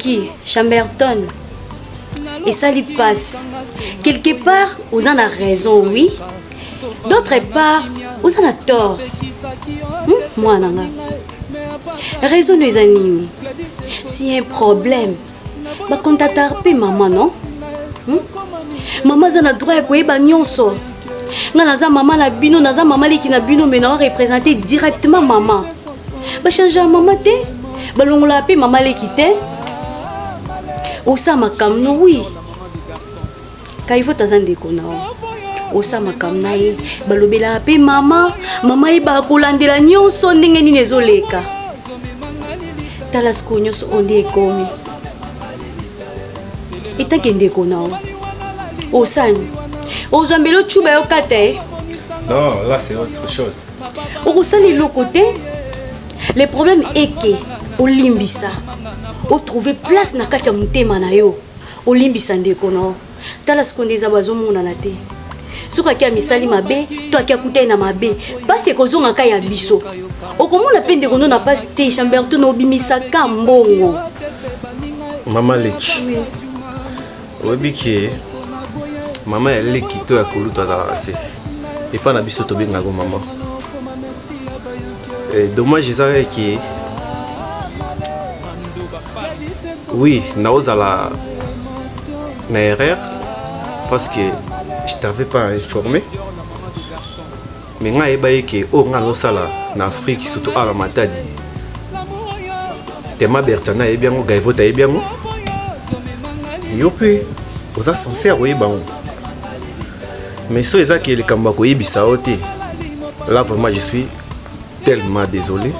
Ki Chamberton esali passe quelque part oza na raison, oui, d'autre part oza na tort. Mwana nga, raison no eza nini? Si un problème, bakontataka mpe mama, non? Mama aza na droit ya koyeba nyonso. Nga naza mama na bino, naza mama leki na bino, mais nao représente directement mama. Bachange ya mama te, balongolaka mpe mama leki te. Osala makambo no, oui, Kaivote aza ndeko na yo, osala makambo na ye, balobelaka mpe mama. Mama yebaka kolandela nyonso ndenge nini ezoleka. Tala sikoyo nyonso oyo nde ekomi etake ndeko na yo osani ozwa mbele ocuba yo kata ye. Non, là c'est autre chose. Okosala eloko te. Le problème eke olimbisa, otrouve place na kati ya motema na yo, olimbisa ndeko na yo. Tala sikoyo nde eza bazomonana te. Soki aki amisali mabe to aki akutani na mabe, mpasi ekozongaka ya biso. Okomona mpe ndeko no na mpasi te. Chamberto na obimisaka mbongo. Mama leki, oyebi ke mama ya leki to ya kolutu azalaka te. Epai na biso tobengaka mama. Dommage eza kaka ke oui, naozala na erreur parce que je t'avais pas informé, mais ngai ayeba ye ke oyo ngai nazosala na Afrique, surtout awa na Matadi, tema Bertana ayebi yango, Gaivot ayebi yango, yo mpe oza censé ya koyeba yango. Mais so eza ke likambo ya koyebisa yo te, là vraiment je suis tellement désolé.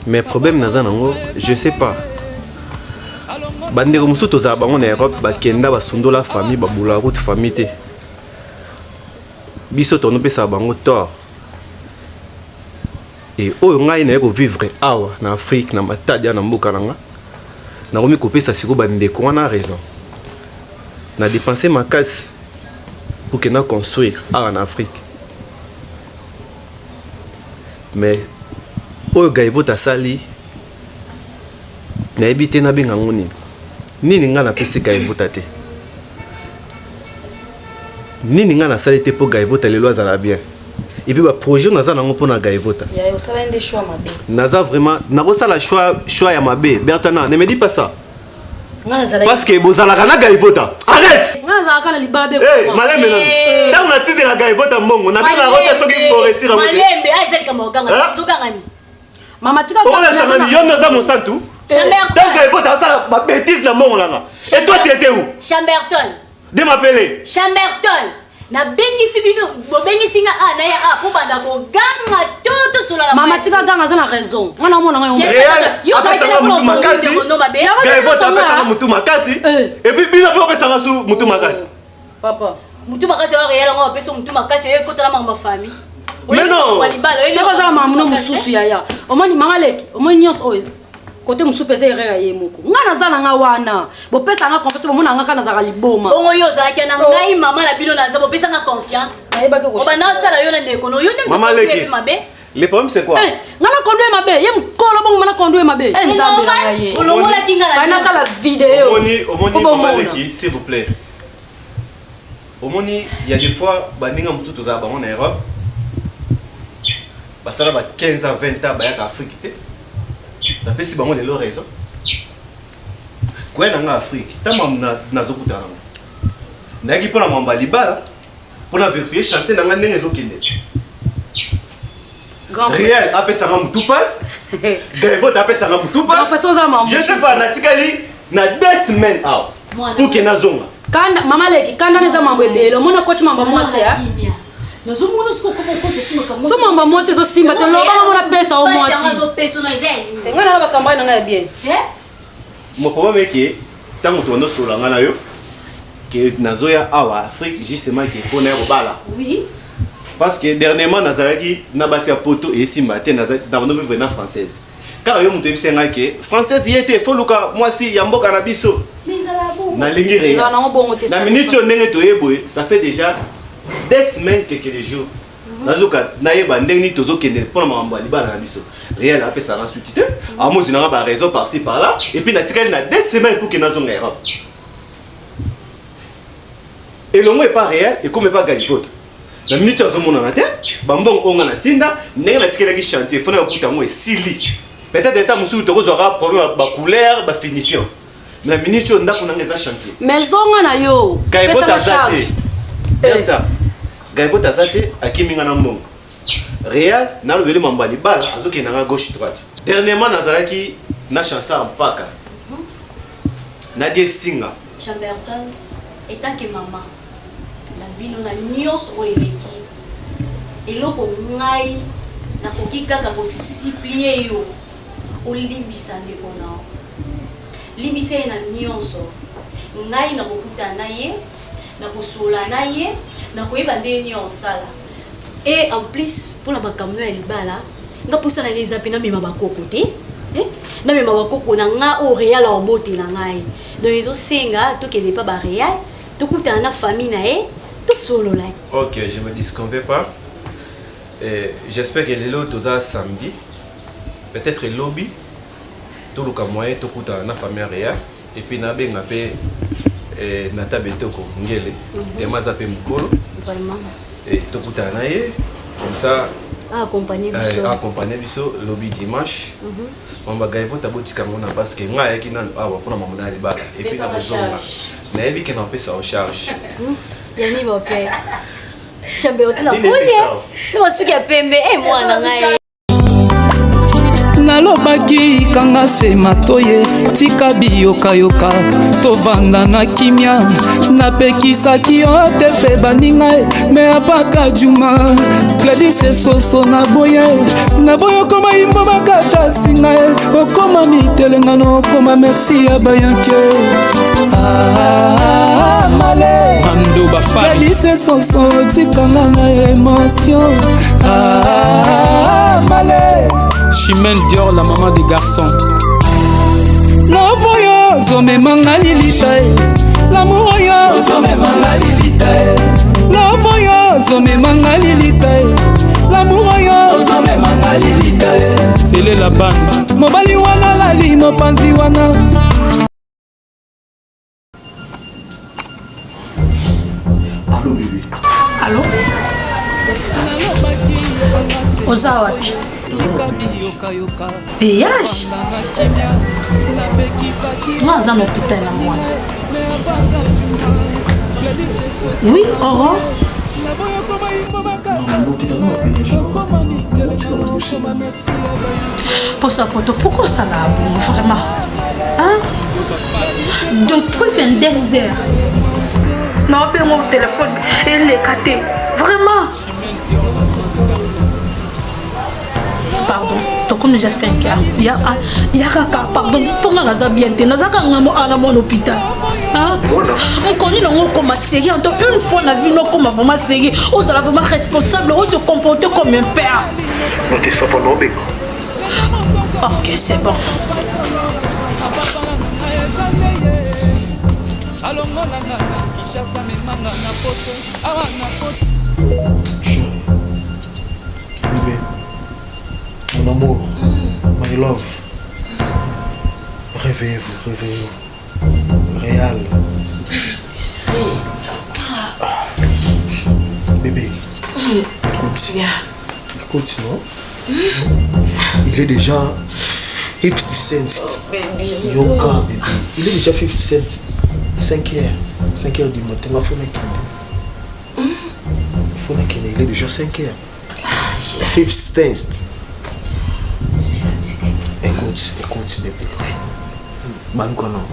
Mais problème naza nango, je sais pas, bandeko mosusu tozala bango na Europe, bakenda basundola famille, babula route famille te. Biso tonopesaka bango tort. E oyo ngai naye kovivre awa na Afrique, na Matadi, na mboka na nga, nakomi kopesa sikoyo bandeko wana raison. Na dépense makasi pour ke na construire awa na Afrique, mais oyo Gaivot asali, nayebi te nabenga yango nini. Nini ngai napesi Gaivota te? Nini ngai nasali te mpo Gaivota lelo azala bien? Et puis baprojet naza nango mpo na Gaivota. Ya osala nde choix mabe. Naza vraiment nakosala choix ya mabe. Bertana, ne me dis pas ça. Nga nazalaki parce que bozalaka na Gaivota, arrête. Nga nazalaka na libabe. Hey, malembe nanu. Ntango natindela Gaivota mbongo, nabengaka te soki koresir yango te. Malembe, a eza likambo ya Hein? koganga, ozoganga nini? Mama, tika. Okolakisanga yo nde oza mosantu. Chambertin. Ntango Gaivota asala babétise na mbongo nanga, et toi tu étais où? Chamberton. De m'appeler. Chamberton, nabengisi bino, bobengisi nga a naya a mpo banda koganga to tosolana. Mama, tika ganga, aza na raison. Nga na omona ngai. Real Yo apesanga mutu makasi. Gaivota apesanga mutu makasi. Eh. Et puis bino mpe opesanga su mutu makasi. Papa. Mutu makasi wa Real yango apesa mutu makasi, eyo ekotala makambo ya famille. Mais non. Seko ozala makambo no mosusu. Yaya, omoni mama leki, omoni nyonso oyo kote mosusu mpe eza erreur ya ye moko. Nga naza na nga wana, bopesa nga confiance, bomona nga kaka nazalaka liboma. Bongo yo ozalaki na ngai, mama na bino, naza bopesanga confiance. Nayebaki. Obanda osala yo na ndeko no yo nde Mama moto leki. oyebi mabe. Le problème, c'est quoi? Eh, nga na kondu ye mabe, ye mokolo bongo ma na kondu ye mabe. Eh, Nzambe na ngai ye. Olongolaki nga na Fai nasala video. Omoni, omoni. Po Mama bomona. leki, s'il vous plaît, omoni, il y a des fois baninga mosusu tozala bango na Europe, basala ba 15 ans, 20 ans, bayaka Afrique te. Napesi bango lelo raison. Koya na nga Afrique, ntango nazokutana nango, nayaki mpo na mwamba libala, mpo na vérifier chantier na nga ndenge ezokende. Réel apesanga mutu passe, Gaivot apesanga mutu passe. Je sais pas, natikali na 2 semaines awa pour ke nazonga. Kanda mama leki, kanda eza mambo ebele. Omona koti mambo mwasi ya Nazomona soki okoma okoti esimaka. So mambo mwasi ezosimba te, lobanga mona pesa o mwasi. Ngai nanga bacampagne na ngai ya bien. Mo problème eke ntango tobanda nga na yo ke nazoya awa Afrique justement ke mpo na ya kobala. Parce que dernièrement nazalaki na basi ya poto, esimba te. Na bando vivre na française kaka. Yo moto oyebisi ngai ke française ye te, foluka mwasi ya mboka na biso. Nalingi réel na minute oyo ndenge toye boye, ça fait déjà 2 semaines, quelques de jours, nazoka nayeba ndenge nini tozokende mpona makambo ya libala na biso. Réel apesaka suite te, amozwi nanga baraison par-ci par-là, et puis natikali na 2 semaines pour ke nazonga Europe. Elongo epa réel, ekomi epa Galivota. Na minute azomonana te. Bambongo oyo nga natinda, ndenge natikelaki chantier, fona yakuta yango esili. Peut-être eta mosusu tokozwaka problème bacouleur, bafinition. Na minute oyo ndako nanga eza chantier. Mais zonga na yo. Gaivota aza te, Gaivota aza te, akimi nga na mbongo. Réal nalobeli mambo ya libala, azokende nga gauche droite. Dernièrement nazalaki na Chansar mpaka nadie singa. Chamberton, etant que mama na bino, na nyonso oyo eleki, eloko ngai nakoki kaka kosupplier yo, olimbisa ndeko na yo, limbisa ye na nyonso. Ngai nakokutana na ye, nakosola na ye, nakoyeba ndenge nini osala. Et en plus, mpona makambo ya libala, nga mposa na ngai eza mpe namema bakoko te, namema bakoko na nga oyo réal aobotela ngai. Donc ezosenga tokende mpa baréal, tokutana na famille na ye, tosolola. Ok, je me disconviens pas. J'espère que lelo toza samedi, peut-être lobi toluka moyen tokutana na famille ya réal, et puis nabenga mpe nata betoko ngele tema aza mpe mokolo. Vraiment. Tokutana na ye comme ça. Accompagner biso. Accompagner biso lobi dimanche. Mamba Gaivota, botika yango na, parce que ngai ayaki nanu awa mpona mambo na ya libala, et puis na kozonga nayebi ke na opesa o charge. Yani bope chambe otala konie na basuki ya pembe e mwana ngai. Nalobaki kanga se matoye, tika biyokayoka, tovanda na kimia. Napekisaki yo te mpe baninga ye me apaka juma Gladis esoso na boye na boye okoma yimbo bakata singa ye okoma mitelengano okoma merci ya bayanke. Ah, male Gladis esoso, tikanga na émotion. Ah, male. Chimène Dior, la maman des garçons. Love oyo ozomemanga lilita e, l'amour oyo ozomemanga lilita e, love oyo ozomemanga lilita e, l'amour oyo ozomemanga lilita e. C'est la bande. Mobali wana lali mopanzi wana. Allô, bébé. Allô, oza wapi? Péage nga aza na hôpital na mwana. Oui, Aurore. Posa poto, pourquoi osalaka bongo vraiment, hein? Depuis 22 heures naobengo telefone eleka te. Vraiment pardon, tokomi déjà 5 heures. Ya kaka pardon, mpo nga naza bien te, nazaka ngambo awa na mwana hôpital. Nkoni nango okoma série anto une fois na vie, nokoma vraiment série, ozala vraiment responsable, ose comporter comme un père. Ok, c'est bon. Alongolanga na Kinshasa, memanga na poto, awa na poto. Bébé, mon amour, my love, réveillez-vous, réveillez-vous. Réal. Bébé, écoute. Écoute, non? Il est déjà. 50 cents. Yoka, bébé. Il est déjà 50 cents. 5 heures. 5 heures du matin. Il faut nakende. Il faut nakende. Il est déjà 5 heures. 50 cents. Écoute, écoute, bébé. Baluka, non.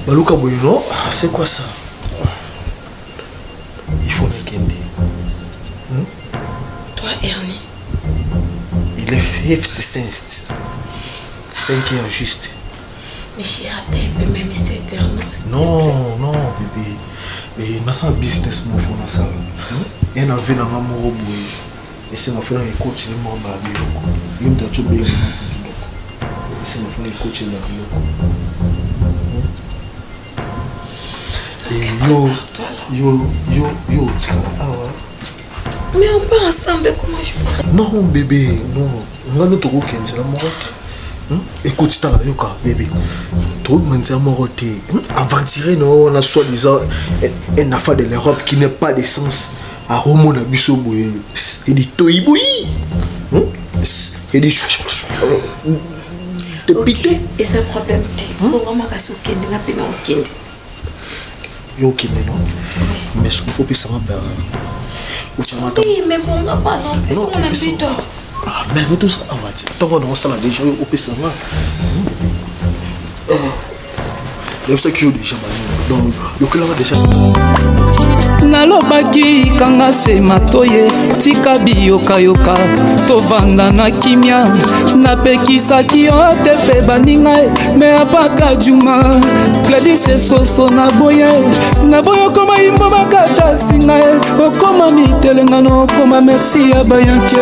Baluka, boye, non. Ah, C'est quoi ça Il faut nakende. Toi, Ernie. Il est 50 cents. 5 heures juste. Mais chérie, attends un peu, même 7 heures, non. Non, non, bébé. Et nasala business moko nasala. Ye na ve nanga moko boye. Esenga fona ekotile mwa ba biloko. Yo moto ati obenga biloko. Esenga fona ekotile ba biloko. Et yo, yo, yo, yo, otikala awa. Mais on part ensemble, comment je pourrais Non, bébé, non. Nga nde tokokende nzela moko te. Hmm? Écoute, tala yoka, bébé. Tokokende nzela moko te. Hmm? Aventurer na yo wana soi-disant un enfant de l'Europe qui n'est pas de sens. Aromona biso boye. Edi toyi boyi. Hmm? Edi Depite. Eza problème te. Bongo makasi okende nga mpe na okende. Yo okende non? Mais ce qu'il faut pesanga ba otyanga ata Oui, mais bon, nga pa non, pesa nga na mbeto. Ah, mais mais tout ça, ah, ouais, ntango na osala déjà oyo opesanga nayebisaki yo déjà banini donc yokelanga déjà nalobaki kanga se matoye tika biyokayoka tovanda na kimia napekisaki yo te mpe baninga ye me apaka juma gladis esoso naboye naboye okoma yimbo bakata singa ye okoma mitelengano okoma merci ya bayanke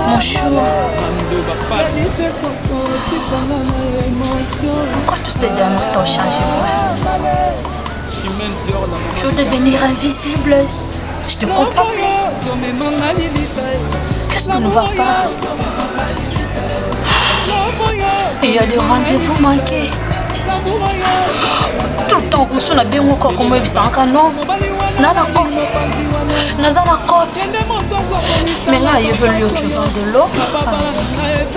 Mon chou. Pourquoi tous ces derniers t'ont changé moi Je veux devenir invisible. Je te comprends plus. Qu'est-ce qui ne va pas Il y a des rendez-vous manqués. Tout le temps, on a bien encore comme non. Na na cope. Naza na cope. Mais là, il veut lui tu vends de l'eau.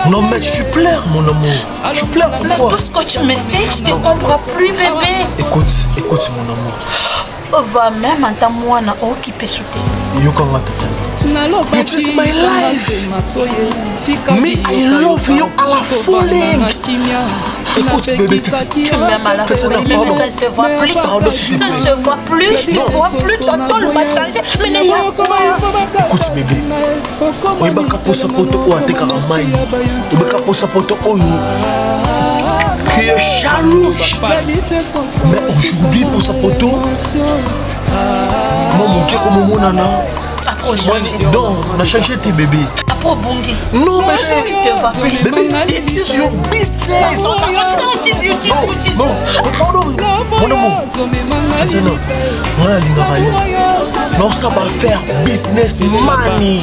Non mais tu pleures mon amour. Tu pleures Mais pourquoi tout ce que tu me fais, je te comprends plus, bébé. Écoute, écoute mon amour. Va même en ta moine occupé sous tes. Yokanga Tatiana. It is my life. Me, I love you à la folie. Écoute bébé, Tu m'aimes à la Tatiana, folie, mais pardon. ça ne se voit plus. Pardon, s'il te Ça ne plaît. se voit plus, je te Non. vois plus, tu as tout le match changé. Mais n'y a pas. Écoute bébé, oyebaka posa poto oyo atekaka mai oyebaka posa poto oyo qui est jaloux mais aujourd'hui posa poto mwa moke komomonana Après, changé. non na change te bébé Après, Bungi. non Tu bébé te vois plus. bébé it is your business Non, ça continue, tu non tu non pardon mon amour Tatiana nga nalingaka yo naosala baaffaire business money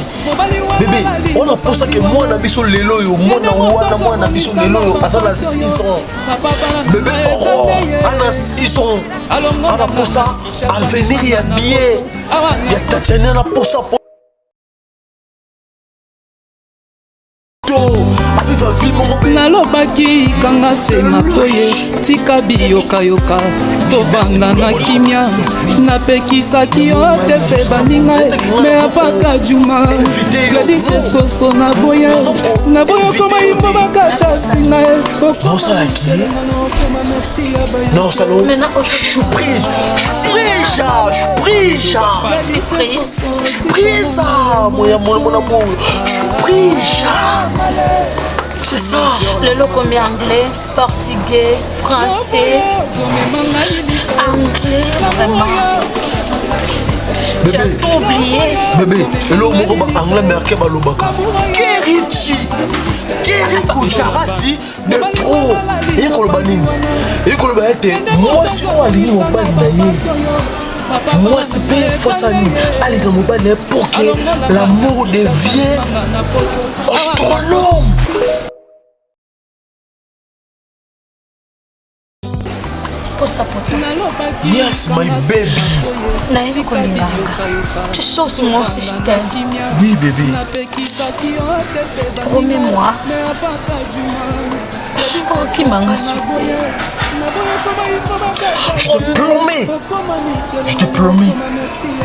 bébé wana posaki mwana biso lelo oyo mwana wana mwana biso lelo oyo aza na 6 ans bébé aurore ana 6 ans ana posa avenir ya bien ya tatiana na posa poto aviva vie moko be nalobaki kanga se matoye tika biyokayoka tovanda na kimia napekisaki yo te mpe baninga ye me apaka juma gladis esoso naboye naboye okoma yimbo bakata singa ye naosalaki naosala Maintenant, je suis prise je suis prise je suis prise C'est prise. Je suis prise, ah, mon mon mon amour. Je suis prise. C'est ça. Le loco anglais, portugais, français, anglais, vraiment. Tu as Bébé. tout oublié. Bébé, eloko moko ba anglais américain balobaka. Kerichi. Keri Kujarasi de trop. Eye koloba nini? Eye koloba ete mwasi oyo alingi mobali na ye. Mwasi mpe fosali alinga mobali na ye pour que l'amour devient astronome. posa poto. Yes, my baby. Nayebi kolingaka. Tu sauces moi aussi je t'aime. Oui, baby. Promets-moi. Okima nga suite. Je te promets. Je te promets.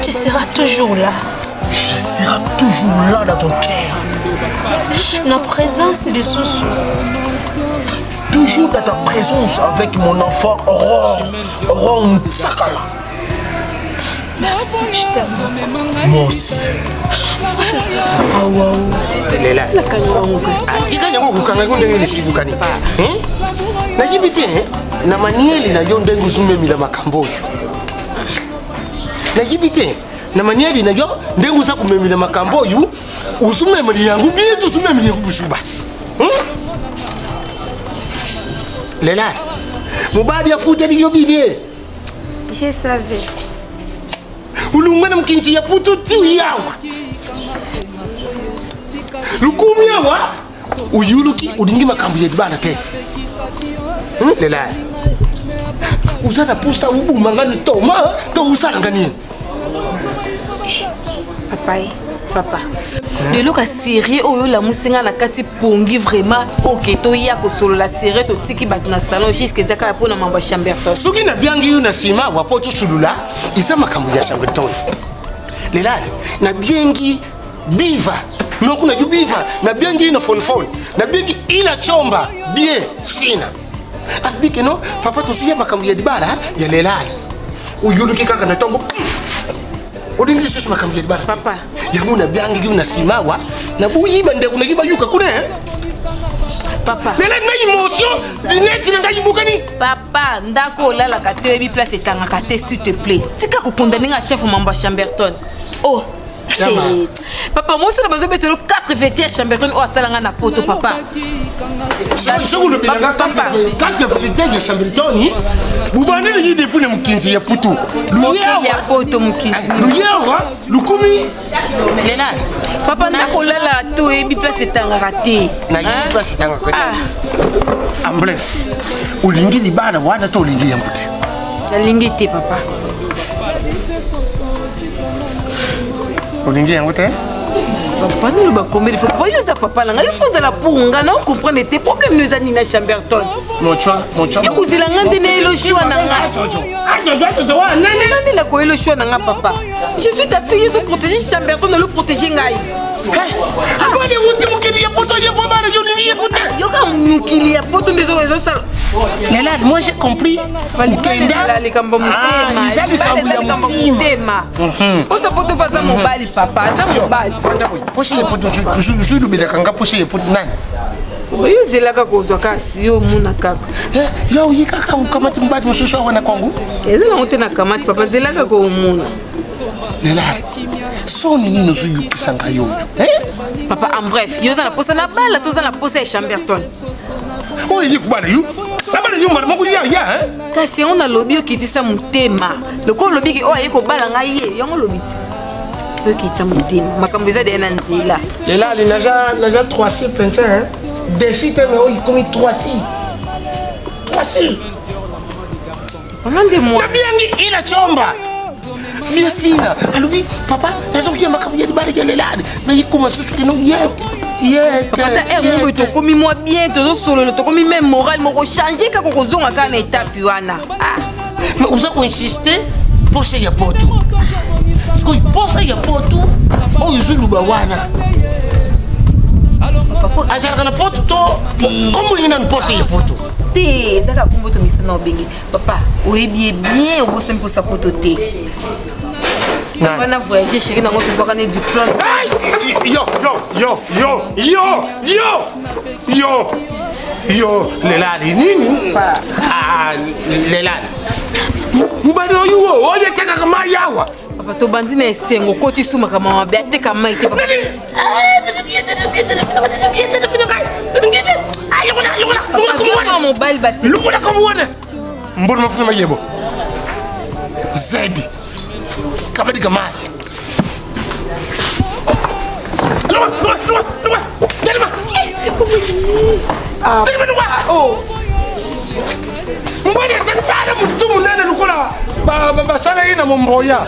Tu seras toujours là. Je serai toujours là dans ton cœur. Na présence lisusu. Toujours dans ta présence avec mon enfant Aurore. Aurore Ntsakala. Merci, je t'aime. Moi aussi. Lela. Tika yango kokanga yango ndenge nesibukani. Nayebi te na manieli na yo ndenge ozomemila makambo oyo. Nayebi te na manieli na yo ndenge oza komemela makambo oyo ozomemela yango bien te ozomemela yango busuba. Lela. Mobali afuteli yo bilie. Je savais. Ulungwe na mkinzi ya putu ti uyawa. Lukumi awa uyuluki ulingi makambo ya libala te. Lela. Uza na pusa ubuma nga ntoma to usala nga nini? Papa, papa. Lelo ka série oyo olamusi nga na kati pongi vraiment oke toya kosolola série totiki bato na salon jusque eza kaka mpona mambo ya Chamberton. Soki nabiangi yo na nsima awa mpo tosulula eza makambo ya Chamberton. Lela nabiengi biva noku na biva nabiengi na fonfon nabiengi ila chomba bien sina alobi ke no papa tosuya makambo ya libala ya lelala oyoluki kaka na ntongo olingi lisusu makambo ya libala papa yango nabiangiki yo na nsima awa naboyi bandeko naki bayuka kuna papa lela na emotion lineti na ngai bukani papa ndako olalaka te oyebi place etangaka te s'il te plaît tika kokondane nga chef mambo ya Chamberton. Oh Yama. Papa mwasi na bazobetelo 4 vérité ya Chamberton oyo asala nga na poto papa. Soki olobelanga 4 vérité ya Chamberton bubandeli ye depuis na mokinzi ya putu ya poto mokinzi luyawa lukumi lela papa ndako olala te oyebi place etangaka te. Nayebi place etangaka te. En bref, olingi libala wana to olingi yango te? Nalingi te papa. Olingi yango te? Papa naloba combien de fois papa yo oza papa na ngai yo fo ozala pour nga na ocomprendre te problème no eza nini na Chamberton. Yo kozela nga nde nayelo choix na nga. Nga nde nakoyelo choix na nga papa. Je suis ta fille, yo protéger Chamberton nalo protéger ngai. Abane wuti mokili ya poto ye po bana yo lingi ye kote. Yoka mokili ya poto nde ezosala. Lela, moi j'ai compris. Okenda likambo motema. Eza likambo ya motema. Posa poto mpe aza mobali papa, aza mobali. Posa ya poto zolobelaka nga posa ya poto nani? Oyo ozelaka kozwa kasi yo omona kaka. Yo oye kaka okamati mobali mosusu awa na Congo? Eza nango te na kamati papa, zelaka komona. Lela, soni nini ozoyokisa ngai oyo? Papa, en bref, yo oza na posa na bala to oza na posa ya Chamberton? Oyo eye kobala yo? Nabala yo mbala moko ya ya. Kasi yango nalobi okitisa motema. Lokola olobi ke oyo aye kobala ngai ye, yango olobi ti. Okitisa motema, makambo eza deya na nzela. Lela, naza naza 3 mpenza hein. Desi te mais oyo ekomi 3 3 Mama nde mwa. Nabiangi ila chomba. Biasina alobi papa nazokia makambo ya libala ya lelani nayekoma susu kino yete yete. Papa ta heure moko tokomi mwa bien tozosolola tokomi même moral moko change kaka kozonga kaka na etape wana. Ah. Mais oza koinsiste posa ya poto sikoyo posa ya poto oyo ozoluba wana azalaka na poto to kombo olingi nanu posa ya poto te eza kaka kombo tomisana obenge papa oyebi ye bien obosani mposa poto te papa na voyage chéri nango tozwaka ne diplôme. Yo yo yo yo yo yo yo yo lelali nini? Ah, lelali mobali oyo wo oyo etekaka mai awa. Papa tobandi na esengo okoti su makambo mabe ateka mai te papa. Mobali basi longola kombo wana mbona mafuna mayebo zebi kabadika mai telema telema telema. Mbwani eza tala motu monene lokola basalaki na momboya.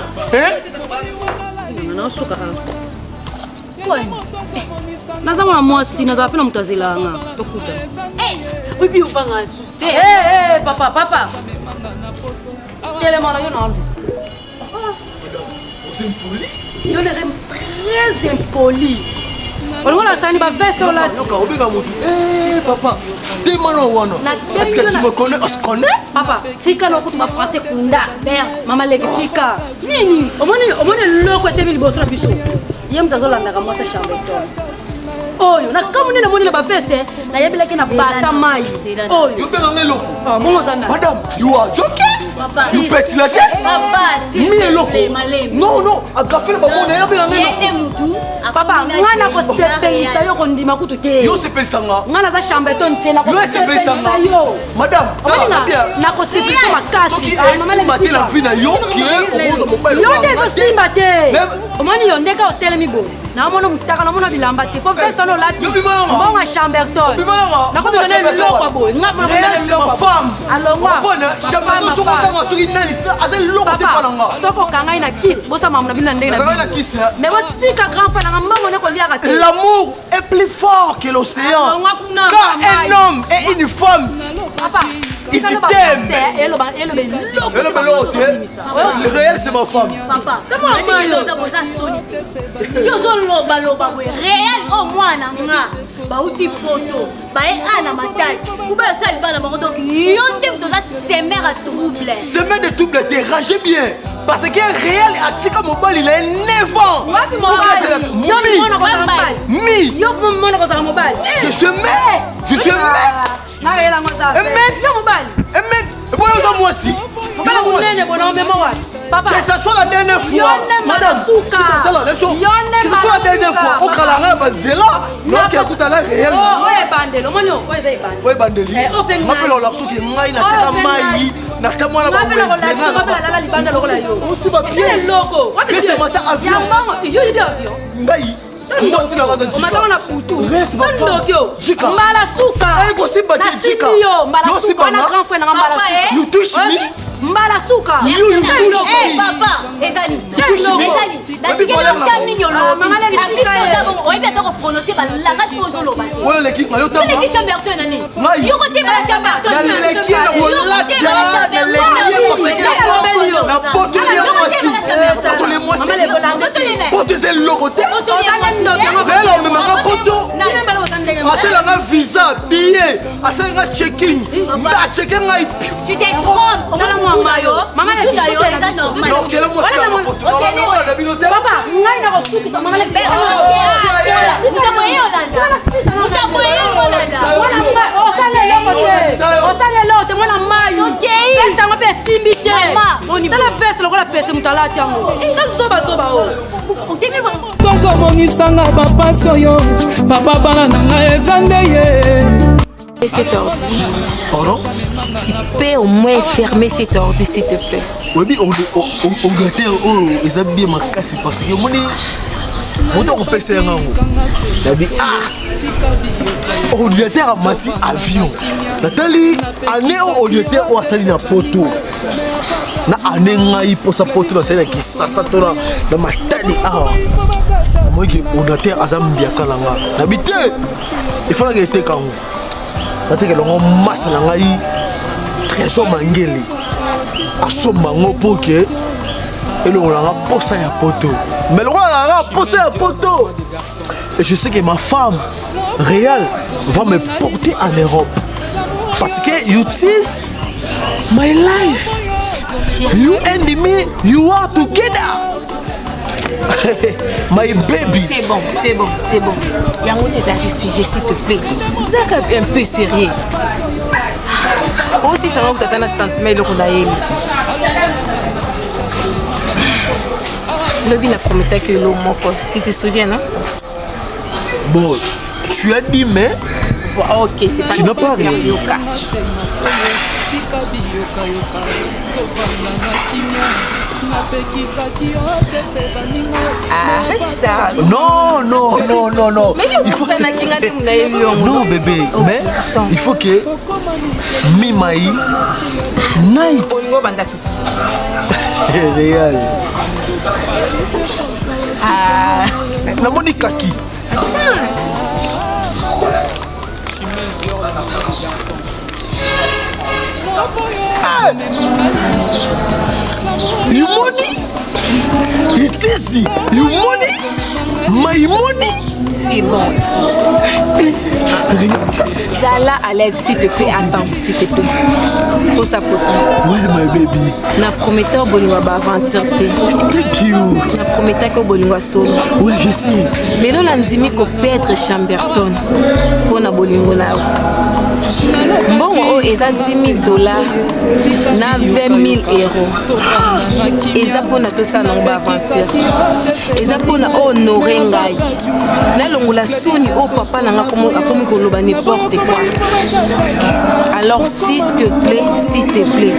Naza mwana mwasi, nazala mpe na moto azelaka nga. Tokuta. Oyebi obanga susu te. Papa, papa. Telema na yo na alu. Yo nde très impoli. Olingo nasani ba veste olati. Yoka obenga motu. Eh papa, tema na wana. Est-ce que tu me connais? On se connaît? Papa, tika na kutu ba français kunda. Mama leki tika. Nini? Omoni omoni loko etemi liboso na biso. Ye moto azolandaka mwasi Chamberton. Oyo na kamwe nde namoni na ba veste nayebelaki na basa mai. Oyo. Yo benga ngai eloko. Ah, bongo oza nani? Madame, you are joking? Papa. You pète la tête? Papa, s'il Mi te eloko. plaît, malemi. Non, non, agafe na bamona ye benga ngai Ye nde eloko. mutu Papa, nga nakosepelisa yo kondima kutu te. Yo osepelisa nga. Nga naza Chamberton te Yo esepelisa nakosepelisa nga. yo. Madame, Omoni tala, nga nakosepelisa makasi. Soki Ah, mama esimba te Leki na tika. vie na yo, ke okozwa mobali Yo lokola nde nga te. ezosimba te. Mais- Omoni yo ndeka otelemi boye. Naomona motaka, namona bilamba te. Po veste wana olati. Yo bima yanga. Mbongo ya Chamberton. Bima yanga. Nakomi Mbongo ya kona Chamberton. eloko boye. Nga mona Réel, c'est ma femme. Alongwa. Comprendre, Ma Chamberton, femme, soki ma femme. otanga soki nani, aza eloko te Papa, mpa na nga. soki okangai na kisi bosala makambo na bino na ndenge na Nakangai na bino. kisi, hein. Mais botika grand frère nanga mbongo nde koliaka te. L'amour est plus fort que l'océan. Alongwa kuna, Quand mai. un homme et une femme, Papa, Ils tika se na ba t'aiment. français, eloba eloba eloko te eloko eloko te, le réel c'est ma femme. Papa, Tama mayo. oza boza soni te. Ti ozolobaloba boye réel oyo mwana nga bauti poto baye a na matadi ube osala libala bango donc yo nde moto oza semer ya trouble. Semaine de trouble, te rangez bien. Parce que réel atika mobali il a 9 ans. Wapi Faut que c'est la- mobali? Yo Mi. mona kozala mobali. Mi. Yo mona kozala mobali. Je suis mec. Je suis mec. Nareyela ngo aza. Amen. Yo mobali. Amen. Boyo oza mwasi. Mobali Yo mwasi. monene bona omema wapi? Papa. Que ça soit la dernière fois. Yo nde Madame, malasuka. tala, laisse-moi. Yo nde Que ça soit la dernière fois. malasuka. Okala nga na banzela. Noki akuta la réel. Oh, oyo ebandeli omoni oyo oyo eza ebandeli. Oyo ebandeli. Eh, oyo mpe ngai. Nga mpe lola soki ngai nateka Oyo mpe mai ngai. natamwana Nga mpe nakolakisa, nga mpe nalala libanda lokola yo. Osi ba pièce. Eloko. Wapi Pièce pièce? mata avion. Ya mbongo, yo oyebi avion? Ngai mwasi na nga omataka na butu Reste ma femme. ndoki o Jika. mbala suka Ayi kosimba te, Jika. nasimbi yo mbala Yo suka simba wana nga. grand frère nanga mbala Papa, suka eh. You touch me. Mbala suka You, you touch me. Eh, papa, ezali. touch me. Ezali. Oyebi Natikeli valeur yo na ta bango. mingi Ah, olobi. mama Leki, En plus, tika ye. oza bongo, oyebi ata koprononce balangage oyo ozoloba te. Oyo eleki nga yo tanga. Oleki Chamberton na nini? Ngai. Yo kotemela Chamberton. Naleki ye na kolata, naleki ye parce que na botoli ye mwasi. Botoli ye mwasi. Poto eza eloko te. Réel amemaka poto. Asalanga visa, billet, asalanga checking. Acheke ngai. Tu te trompes. Tala Omoni mwa mutu na yo. Mama Mutu Leki, na yo totela eza biso. normal. Nokela mwasi nanga poto. Nalanda bino te. Papa, ngai nakosukisa mama Leki. Mutu akoye olanda. Mutu akoye olanda. Mwana mai, osala eloko te. Osala eloko te, mwana mai. Okei. Veste yango mpe esimbi te. Mama, boni Tala veste lokola pese moto alati yango. Nazobazoba oyo. Otemi bo- tozomonisanga bapasi oyo papa bana na ngai eza nde ye Et cet ordi. Pardon? Tu peux au moins fermer cet ordi, s'il te plaît. Oyebi ordinateur oyo eza bien makasi parce que omoni moto akopesa yango yango nabi ah ordinateur amati avion natali année oyo ordinateur oyo asali na poto na année ngai mposa poto nasali na kisasa to na matadi awa namoniki ordinateur aza mbiaka na nga nabi te efalaka eteka yango natekela yango masa na ngai Trésor Mangele asomba yango mpo ke elongola nga posa ya poto mais lokola na nga posa ya poto et je sais que ma femme réelle va me porter en Europe parce que you tease my life you and me you are together my baby. C'est bon, c'est bon, c'est bon. Yango tes sujet, s'il te plaît. Zaka un peu sérieux. Aussi, ça va tata na sentiment eloko na yeli. Lobi na prometaki elo moko. Tu te souviens, non? Bon, tu as dit mais Ok, c'est pas Tu n'as pas réalisé. Yoka. Arrête ça. Non, non, non, non, non. Mais yo, Il faut ça n'a qu'un na Non, bébé, mais Attends. Il faut que mimai night. Olingo banda susu. Réal. Ah. Namoni kaki. Ah! You money? It's easy. You money? My money? C'est bon. Zala à l'aise, s'il te plaît. Attends, s'il te plaît. Posa poto. Ouais, my baby. Na prometteur bolingo ba aventure te. Thank you. Na prometteur ko bolingo solo. Ouais, je sais. Lelo na ndimi ko perdre Chamberton mpo na bolingo na yo. Mbongo oyo eza 10 000 dollars na 20 000 euros. Eza mpo na tosala nango ba aventure. Eza mpo na honore ngai. Nalongola soni oyo papa na nga akomi koloba n'importe quoi. Alors s'il te plaît, s'il te plaît.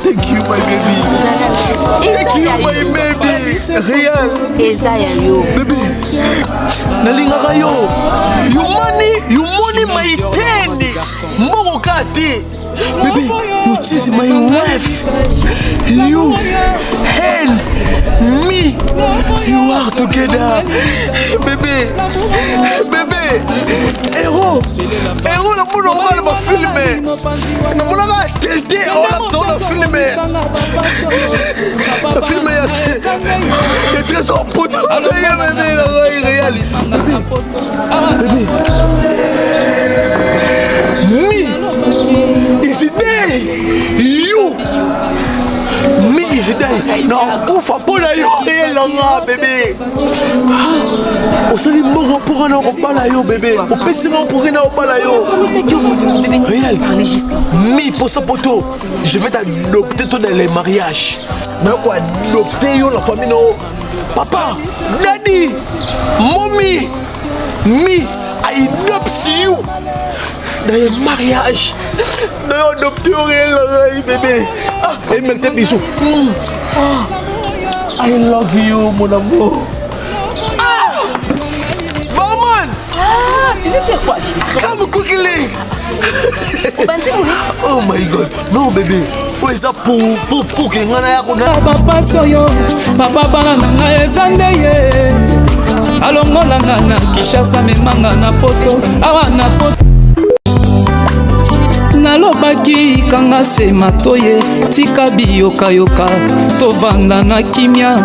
Thank you, my baby. Thank you, my baby. Real. Eza ya yo. Baby. Nalingaka yo. You money, you money my ten. Mbongo ka te. Baby, you tease my wife. You and me. You are together. Bébé. Bébé. Héros. Héros namona yango na bafilme. Namonaka tete olakisa ngo na filme. Na filme ya ya trésor poto. Ye bébé na ngai réel. Bébé. Bébé. Me is day. You. Me is day. Nakufa mpo na yo réel na nga bébé. Osali mbongo mpo nga na kobala yo bébé. Opesi nga mpo na kobala yo. Réel. Mi posa poto. Je vais t'adopter toi dans les mariages. Nako adopter yo la famille no. Papa, daddy, mommy, me, I adopt you dans les mariages. Nayo adopter yo réel na ngai bébé. Ah, emekte bisous. Ah, I love you mon amour. Ah! Barman! Ah, tu veux faire quoi? Come quickly! Oh my god. Non bébé. Oyo eza pour pour pour que nga naya kona. Bapasi oyo papa bana na ngai eza nde ye alongolanga na Kinshasa memanga na poto awa na poto nalobaki kanga se matoye tika biyokayoka tovanda na kimia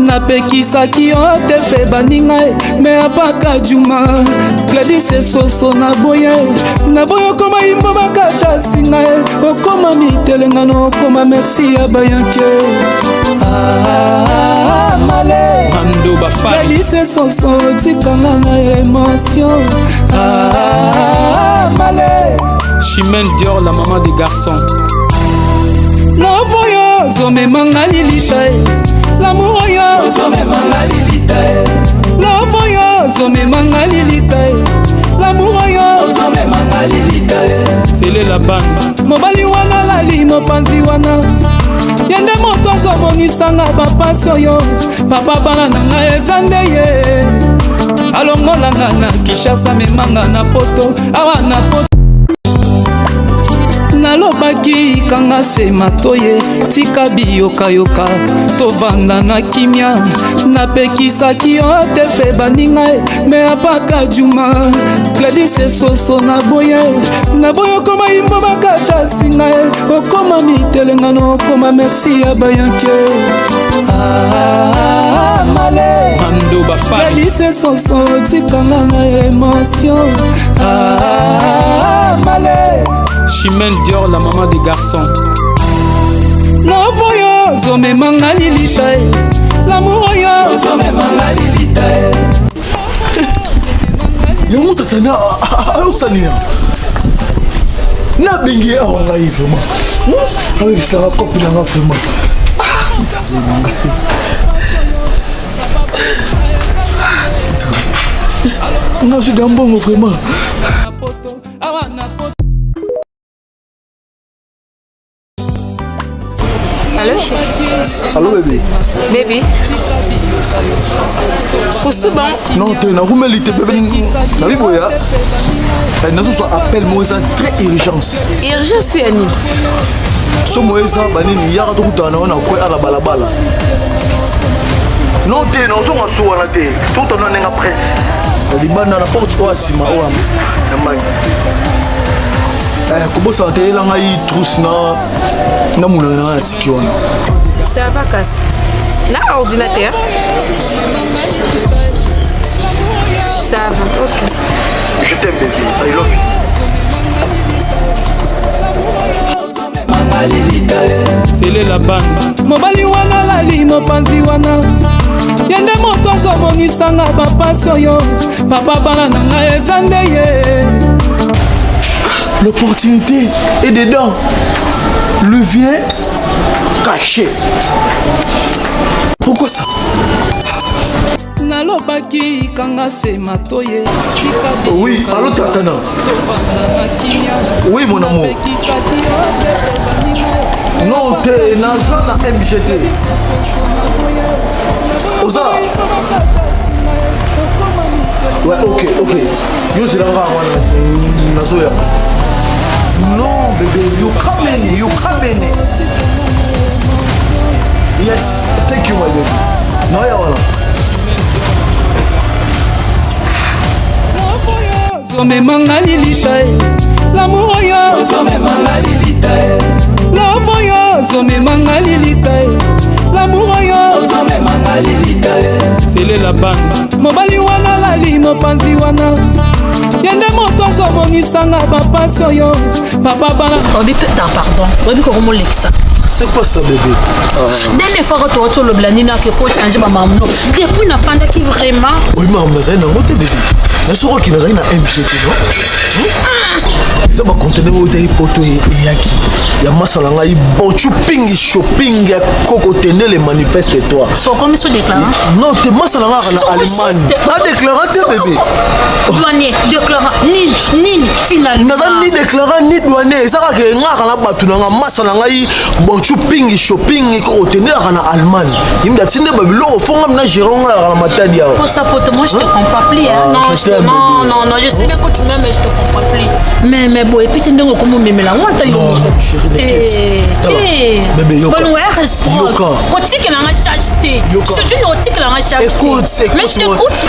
napekisaki yo te mpe baninga me abaka juma gladis esoso na boye na boye okoma imbo bakata singa ye okoma mitelengano okoma merci ya bayanke ah, male gladis esoso tikanga na emotion ah, male Chimène Dior, la maman des garçons. Love oyo ozomemanga lilita e L'amour oyo ozomemanga lilita e Love oyo ozomemanga lilita e L'amour oyo ozomemanga lilita e Sele la bande. Mobali wana lali mopanzi wana ye nde moto azomonisanga bapasi oyo papa bana na ngai eza nde ye alongolanga na Kinshasa memanga na poto awa na poto nalobaki kanga se matoye tika biyokayoka tovanda na kimia napekisaki yo te mpe baninga me abaka juma gladis esoso na boye na boye okoma imbo bakata singa ye okoma mitelengano okoma merci ya bayanke ah, male gladis esoso tikanga na emotion ah, male Chimène Dior, la maman des garçons. Love oyo ozomemanga lilita e L'amour oyo ozomemanga lilita e yango tatiana ayosala nini nabengi ye awa ngai vraiment abebiselanga kopi nanga vraiment nzambe na ngai nazwi mbongo vraiment. Allô, chérie. Allô, bébé. Bébé. Kosuba? Non te, nakumeli te bebe, nabi boya. Eh, nazozwa appel moko eza très urgence. Urgence ya nini? Somo eza banini yaka tokutana na yo na kwe ala balabala. Non te, nazonga su wana te. Tokutana na ndenge presse. Na libanda na porte oyo ya nsima oyo ya mai. Eh, kobosana te yela ngai trousse na na monaka na ngai natiki wana. Ça va kasi. Na ordinateur. Ça va, ok. Je t'aime bébé, I love you. Selela bana mobali wana lali mopanzi wana ye nde moto azomonisanga bapasi oyo papa bana na ngai eza nde ye. L'opportunité est dedans. Levier caché. Pourquoi ça? Nalobaki kanga se matoye. Oui, allo Tatiana. Oui mon amour. Non te, naza na MGT. Oza. Ouais, ok, ok. Yo zela nga wana nazoya. Non bébé, you come in, you come in. Yes, thank you my baby. Naoya wana. Ozomemanga lilita e, lamour oyo ozomemanga lilita e, love oyo ozomemanga lilita e, lamour oyo ozomemanga lilita e. Selela bana mobali wana lali mopanzi wana ye nde moto azomonisanga bapasi oyo papa bana. Oyebi pe ta pardon, oyebi kokomolekisa. C'est quoi ça bébé? Dernière fois que toi tolobela nini ake faut changer ba mamu no. Depuis nafandaki vraiment. Oui mamu nazali nango te bébé. Na soki okende nazali na MGT non? Eza ba conteneur oyo etaki poto eyaki ya masa na ngai bochu pingi shopping ya koko tendele manifeste toi. So okomi so déclarant? Non te, masa na ngai na Allemagne. Na déclarant te bébé. Douanier, déclarant, nini, nini, finalement. Naza ni déclarant ni douanier, eza kaka engaka na bato na ngai masa na ngai bochu pingi shopping koko tendelaka na Allemagne. Yimda tinde ba biloko fonga na gérer ngai na matadi awa. Pour ça pote, moi je te comprends plus hein. Non, je je te, t'aime, non, bébé. non, non, je sais bien que tu m'aimes mais je te comprends plus. Mais boye et puis te ndenge okomi omemela ngo ata yo Non, moko. non, chérie, Te, t'inquiète. Tala, te. bébé, yoka. Bolingo ya réciproque. Yoka. Kotikela nga charge te. Yoka. Surtout na otikela nga charge te. Écoute, Mais je écoute-moi. t'écoute.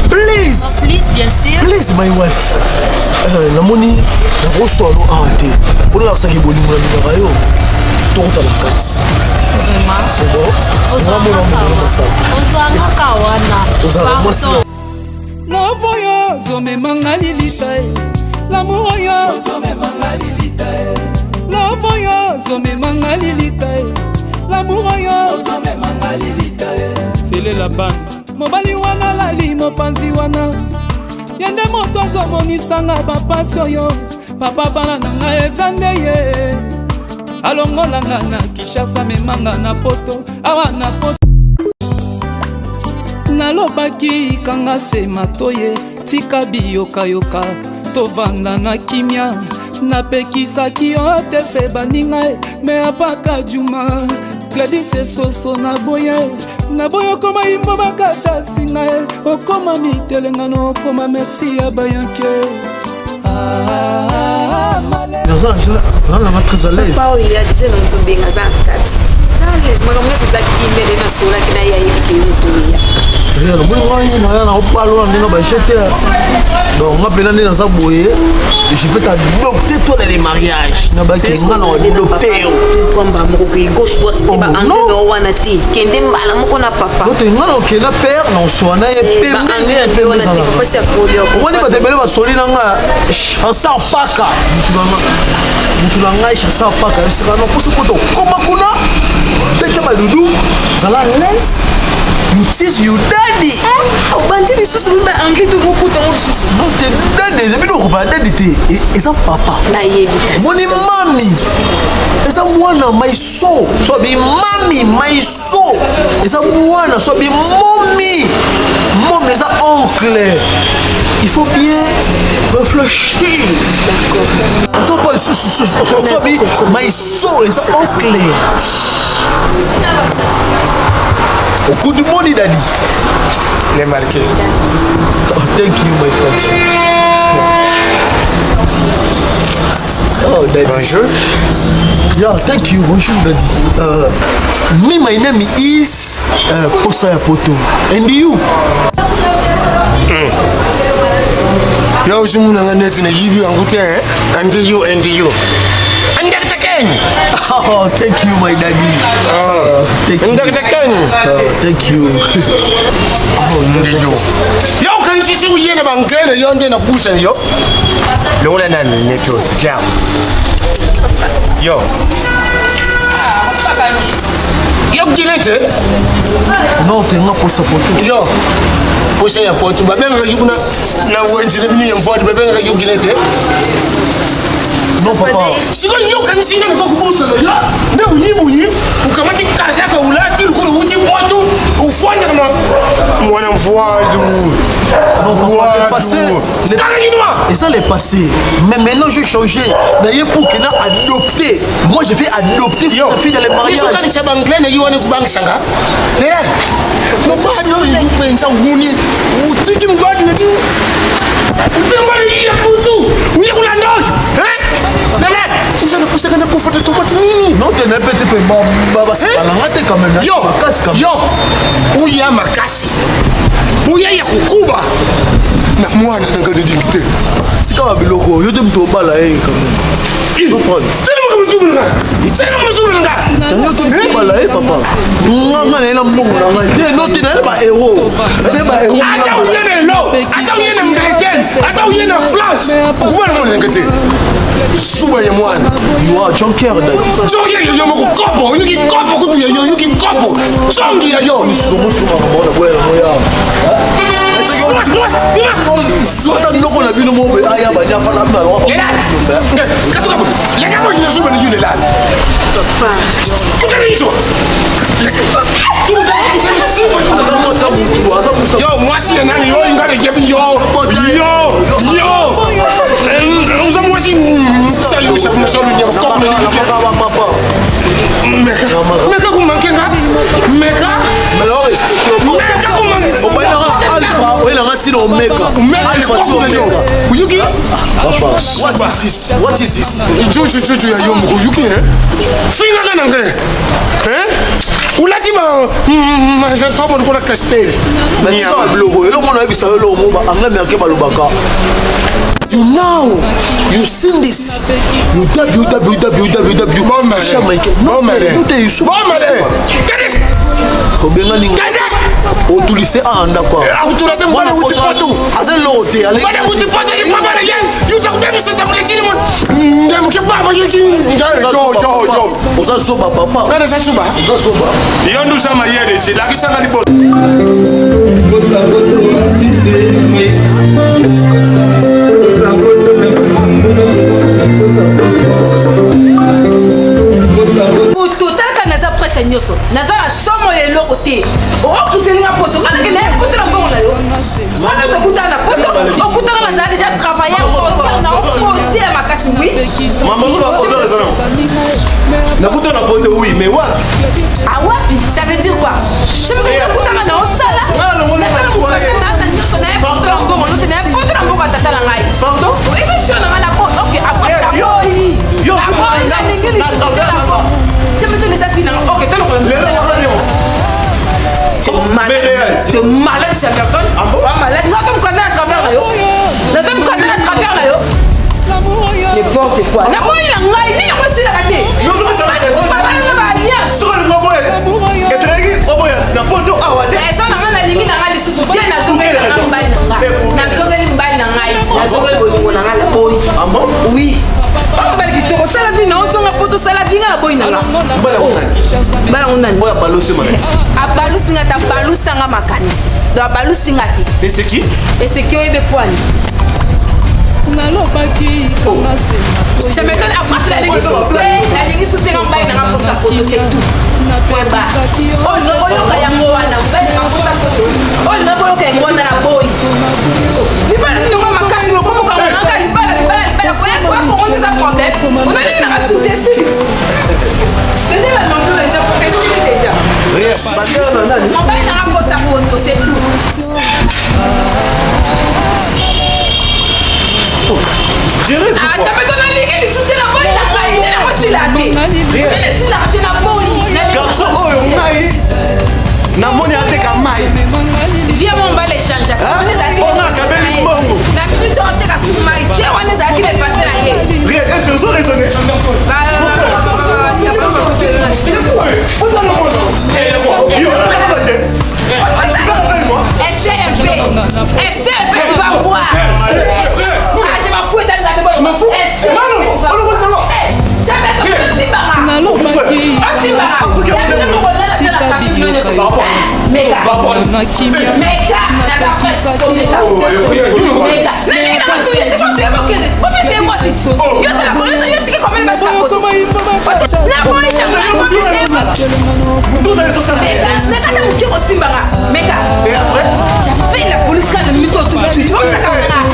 Please. Please, bien sûr. Please my wife. Namoni nakoswa no awa te mpona nakosaki bolingo na lingaka yo tokota na kati. Vraiment. C'est bon. Ngamona mokolo masala. Ozwangaka wana. Ozalaka mwasi na Love oyo ozomemanga lilita e, lamour oyo ozomemanga lilita e, love oyo ozomemanga lilita e, lamour oyo ozomemanga lilita e. Selela bana mobali wana lali mopanzi wana ye nde moto azomonisanga bapasi oyo papa bana na ngai eza nde ye alongolanga na Kinshasa memanga na poto awa na poto. Nalobaki kanga se matoye tika biyokayoka tovanda na kimia napekisaki yo te mpe baninga ye me apaka juma Gladys esoso na boye na boye okoma yimbo bakata singa ye okoma mitelengano okoma merci ya bayanke. Ah, Naza nanga très à l'aise. Papa oyo ya déjà na nzobenga aza na kati. Aza à l'aise, makambo nyonso eza kimia nde nasolaki na ye ayebi ke yo moto oya. Ya namoni ngai naya na opalola ndenge bajete. Donc nga mpena nde naza boye, je vais t'adopter toi dans les mariages. Na baki nga na adopter yo. Kwamba moko ke gauche droite te Oh, ba anglais non. na wana te. Kende mbala moko na papa. Donc nga na okenda père na oswana ye Eh, ba anglais na pe wana te papa si akoli yo. Omoni bato ebele basoli na nga chansar paka mutu na ngai chansar paka esika na poso poto koma kuna beta badudu zala less you tease you daddy. Obandi lisusu ba anglais to bokuta ngo lisusu. Non te daddy eza bino koba daddy te eza papa. Nayebi kasi. Omoni mami eza mwana my soul so bi mami my soul eza mwana so bi momi momi eza oncle. Il faut bien réfléchir. D'accord. Ozo pas lisusu my soul eza en clair. Au coup du monde, Daddy. Les marqué. Oh, thank you, my friend. Oh, Daddy. Bonjour. Yeah, thank you. Bonjour, Daddy. Me, my name is Posaya Poto. And you? Yo, ozomona nga neti nayibi yango te, eh? And you, and you. Andaktakeni. Oh, thank you, my daddy. Oh, thank you. Ndaktakeni. Oh, thank you. Oh, ndiyo. Yo, ukanisisi uyene bangene yo nde nakubusa yo. Longola nani neto jam. Yo. Yo kinete. Non, te nga posa poto. Yo. Posa ya poto babengaka yo kuna na wenze na bino ya mvwadi babengaka yo kinete. Non, papa. Sikoyo yo okanisi nga nakoki kobosana yo nde buyibuyi okamati kazaka olati lokola outi poto ofandaka na mwana mvwadu. Le passé, et ça le passé. Mais maintenant j'ai changé. D'ailleurs pour qu'il a adopté. Moi je vais adopter ta fille dans le mariage. Okanisa banglais na yo wana ekobangisanga lelal mobali oyo mpenza omoni otiki mobali na bino otiki mobali ya putu oye kolanda oyo lelal ozala posaka na kofata tomate nini. Non, te na peut pe ba ba ba te quand même. Yo makasi quand même. Yo oya makasi oya ya kokuba na mwana na ngai dignité. Sika ba biloko yo te moto obala ye quand même. Comprendre. Yango to moto obala ye papa. Nga na ye na mbongo na ngai. Te no te na ye ba héros. Na ye ba héros. Ata oye na elo, ata oye na Angleterre, ata oye na France, okobala mwana nanga te. Suba ya mwana. You are junker daddy. Junker ya yo moko kopo, oyoki kopo kutu ya yo, oyoki kopo. Songi ya yo. Sota biloko na bino mo aya bani afana bino alwa. Lelal. Katuka bo. Leka bo yina suba ni lelal. Kutana hicho. Yo, mwasi ya nani yo ingane yebi yo. Yo, yo. Uza mwasi salu salu salu ni kopo ni. Meka. Meka kumankenga. Meka. Meka kumankenga. Obayinaka alpha, oyelanga ntina omega. Alpha ti omega. Uyuki? Papa, what is this? What is this? Juju juju ya yo moko uyuki hein? Finga nga na ngre. Hein? Ulati ba majantobo lokola castel. Mais tika biloko, eloko mona yebisa yo eloko moko ba anglais américain balobaka. You now, you seen this. You www. Bon malin. Bon malin. Bon malin. Kende. Obengani nga. Kende. Otulise awa ndako awa. Akutula te mwana wuti poto. Aza eloko te. Mwana wuti poto ni papa na ye. Yuta kubebisa tabuleti ni mon. Ndamuke baba yoki. Yo yo yo. Oza zoba papa. Ngana sa suba. Oza zoba. Yo ndusa mayele ti lakisa nga liboso. Moto talaka naza prete nyonso naza na somo ya eloko te okokifeli nga poto nga nakende ya poto na mbongo na yo wana tokutana na poto okutaka nazala deja travailleur concert na opose ya makasi wi Mama, oza oza raison. Nakuta na poto oui, mais wapi? Ah wapi? Ça veut dire quoi? Je me dis nakutaka na osala. Nasala mokanda na nyonso na ye poto na mbongo note na ye poto na mbongo ya tata na ngai. Pardon? Eza sure na ngai na po ok après naboyi. Naboyi nalingi lisusu te na po. Je me dis eza fille na ngai ok tolokola. Lelo wana nio. Malade. Tu es malade, Chamberton. Ah bon? Malade. Nazo mokanda na travers na yo. Nazo mokanda na travers na yo. N'importe quoi. Naboyi na ngai nini yango esilaka te. Eza na ngai nalingi na ngai lisusu te nazongeli na ngai mobali na ngai. Nazongeli mobali na ngai. Nazongeli bolingo na ngai naboyi. Oui. Mobali kitoko osala vi na ozonga po tosala vi ngai naboyi na ngai. Mobali yango nani? Oyo abalusi makanisi. Abalusi nga te abalusa nga makanisi. Donc abalusi nga te. Eseki? Eseki oyebi pwani. Nalobaki kanga se Je me donne après nalingi te nalingi sute nga mobali nanga mposa poto c'est tout. Point barre. Olinga koyoka yango wana mobali nanga mposa poto. Olinga koyoka yango wana na boyi. Mibali nini Ah, Chamberton nalingi lisusu te naboyi na ngai nde nango esila te nde esilaka te naboyi Garçon oyo ngai namoni ateka mai. Vie mo mobali echangeaka wana ezalaki Ona akabeli mbongo. na minute oyo oteka su mai te wana ezalaki na epase na ye Rien, est-ce que ozo raisonner? Essaye un peu. Essaye un peu, tu vas voir. Ah, je m'en fous, Je m'en fous. Essaye un peu, tu vas voir. Eh, jamais tu Meka. Meka, naza presque komeka. Meka. Nalingi na masuye te, masuye mokende. Bomese ye mwasi. Yo sala ko, yo tiki komela basi na poto. Na boyi na ngai, bomese ye mwasi. Meka, meka ta moke kosimbanga. Meka. Et après? J'appelle la police quand le mytho tout de suite.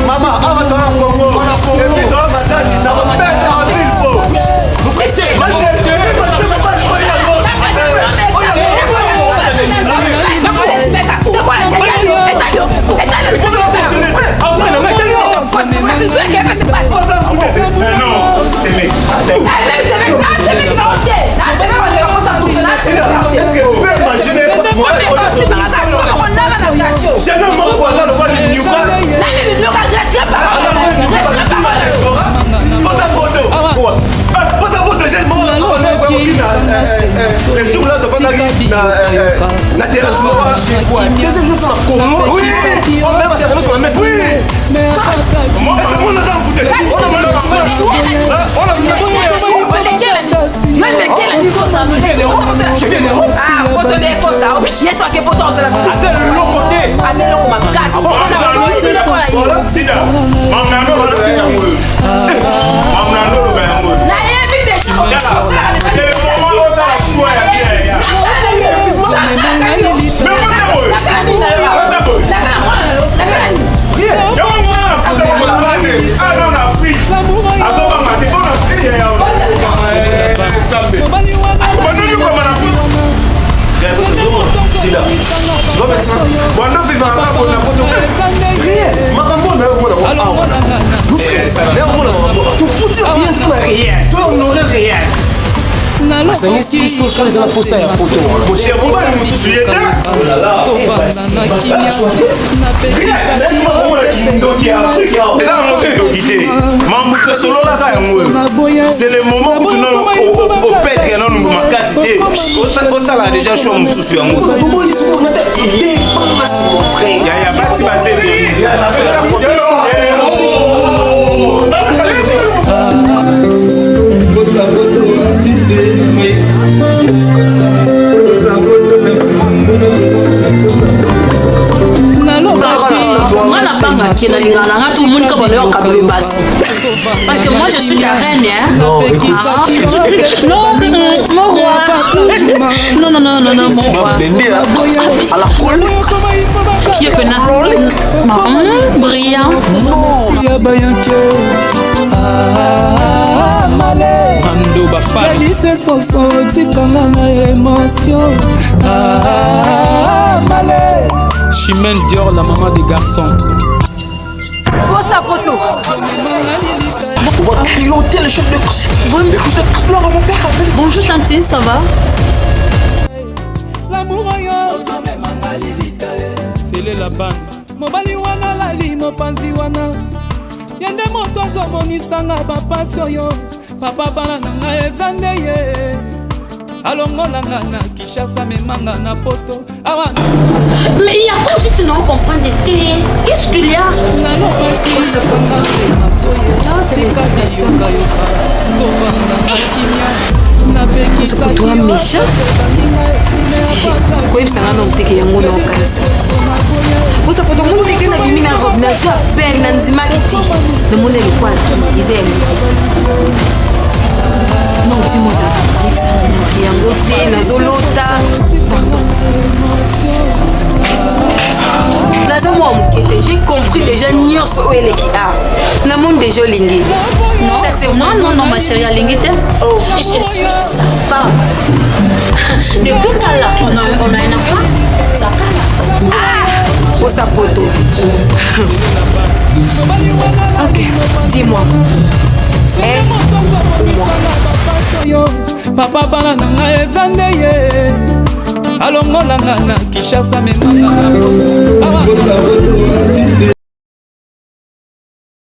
Maman, awa toza Congo. Et puis toza Matadi, nakobeta s'il faut. Est-ce que tu peux imaginer Jeune homme moko aza lokola linyuka. Posa poto. Posa poto jeune moko le jour là tofandaki na terrasse moko. Deuxième jour, c'est na Congo. Oui. On même à sur la messe. Oui. Est-ce que on aza mvute? Makambo na yo omona awa tofuti bien mpona rien tohonore rien basangisi biso soki eza na posa ya poto mobali mosusu ye te eza na moto edoki te mambo tosololaka yango oyo c'est le moment kutu nano opedre nanu makasi te osala déjà choix mosusu yango yaya basi baza ebele. Nga nabangaki nalingaka na nga ti omoni ka bana yo akabeli basi parce que moi je suis ta reine, hein? Non, écoute. Ah. Non, mon roi, non, non, non, non, non, mon roi. À la colique. Qui est pena brillant. Malise soso tikanga na émotion. Ah, male. Chimène Dior, la maman des garçons. Posa poto. On va piloter le chef de Bonjour tantine, ça va? L'amour oyo Selela bande. Mobali wana lali mopanzi wana ye nde moto azomonisanga bapasi oyo papa bana na ngai eza nde ye alongolanga na Kinshasa memanga na poto awa. Mais il y a quoi juste non comprendre te? Qu'est-ce qu'il y a? Nalobaki yokayoka tovanda na kimia. Kotoa méchant koyebisa nga nano teke yango na okanisa posa poto moni ndenge nabimi na robe nazwa appel na ndimaki te namoni elokwaki eza ya mite. Non, dis-moi d'abord, yebisa nga nano yango te nazolota. Pardon, naza mwa moke te, j'ai compris déjà nyonso oyo eleki awa. Namoni déjà olingi. Non, Ça, c'est non, non, non, ma chérie, alingi te. Oh. Je suis sa femme. Depuis kala, on a un enfant. Zakala. Ah, posa poto. Ok, dis-moi. Papa bana na ngai eza nde ye alongolanga na Kinshasa, memanga na poto.